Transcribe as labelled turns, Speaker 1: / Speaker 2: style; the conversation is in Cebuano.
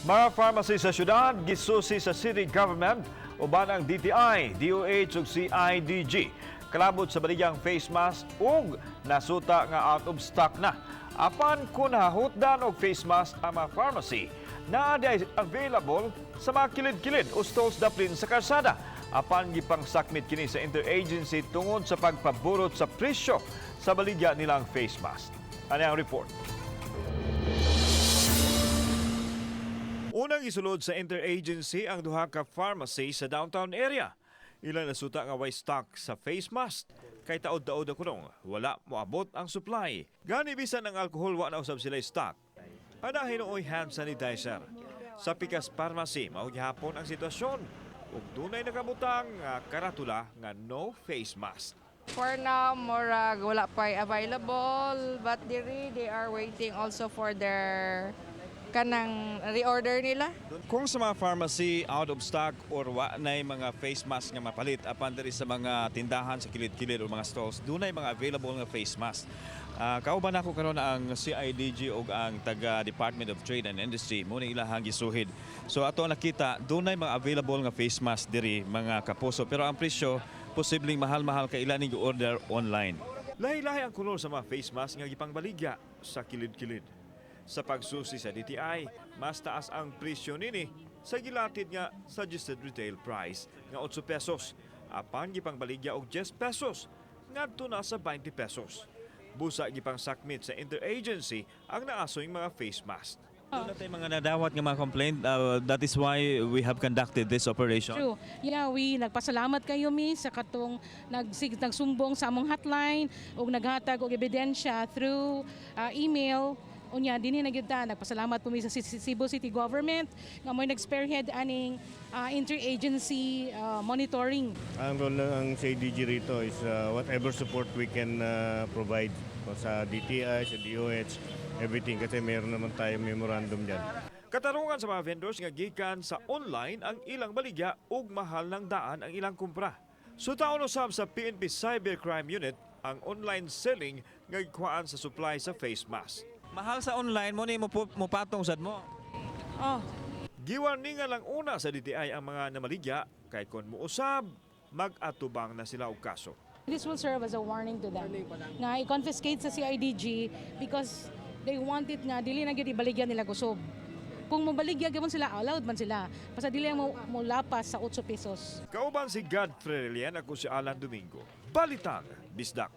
Speaker 1: Mga pharmacy sa syudad gisusi sa city government uban ang DTI, DOH ug CIDG. Kalabot sa baligyang face mask ug nasuta nga out of stock na. Apan kung nahutdan og face mask ang mga pharmacy, naa diay available sa mga kilid-kilid o stalls daplin sa karsada. Apan gipangsakmit kini sa interagency tungod sa pagpaburot sa presyo sa baligya nilang face mask. Ano ang report? Unang isulod sa interagency ang duha ka pharmacy sa downtown area. Ilang nasuta nga way stock sa face mask. Kay taod-taod na kunong, wala moabot ang supply. Gani bisan ang alkohol, wa na usab sila stock. Ana hinuoy hand sanitizer. Sa Pikas Pharmacy, mao gihapon ang sitwasyon. Ug dunay nakabutang nga karatula nga no face mask.
Speaker 2: For now, murag wala pa available, but diri they are waiting also for their kanang reorder nila.
Speaker 1: Kung sa mga pharmacy out of stock or wa nay mga face mask nga mapalit, apan diri sa mga tindahan sa kilid-kilid o mga stalls, dunay mga available nga face mask. Kauban nako karon ang CIDG ug ang taga Department of Trade and Industry mo ni ilahang gisuhid. So ato nakita dunay mga available nga face mask diri, mga kapuso, pero ang presyo posibleng mahal-mahal kay ilan ning order online. Lahi-lahi ang kolor sa mga face mask nga gipangbaligya sa kilid-kilid. Sa pagsusi sa DTI, mas taas ang presyo nini sa gilatid nga suggested retail price nga 8 pesos. Apan gipangbaligya og 10 pesos ngadto na sa 20 pesos. Busa gipang sakmit sa interagency ang naasoy mga face mask. Duna tay mga nadawat nga mga complaint. That is why we have conducted this operation.
Speaker 3: True. Yeah, we nagpasalamat kayo mi sa katong nagsumbong sa among hotline ug naghatag og ebidensya through email. Unya dinhi na gyud ta nagpasalamat po mi sa Cebu City Government nga mo'y nag-spearhead aning interagency monitoring.
Speaker 4: Ang role ng CIDG rito is whatever support we can provide sa DTI, sa DOH, everything kasi meron naman tayong memorandum dyan.
Speaker 1: Katarungan sa mga vendors nga gikan sa online ang ilang baligya ug mahal ng daan ang ilang kumpra. Sutaon usab sa PNP Cybercrime Unit ang online selling nga gikuhaan sa supply sa face mask. Mahal sa online mo ni mo mupatong sad mo.
Speaker 2: Oh,
Speaker 1: Giwarningan lang una sa DTI ang mga namaligya kay kon muusab mag-atubang na sila og kaso.
Speaker 3: This will serve as a warning to them nga i-confiscate sa CIDG because they want it nga dili na gyud ibaligya nila kusob. Kung mobaligya gyud sila, allowed man sila. Basta dili ang mo lapas sa 8 pesos.
Speaker 1: Kauban si Godfrey Relian, ako si Alan Domingo. Balitang Bisdak.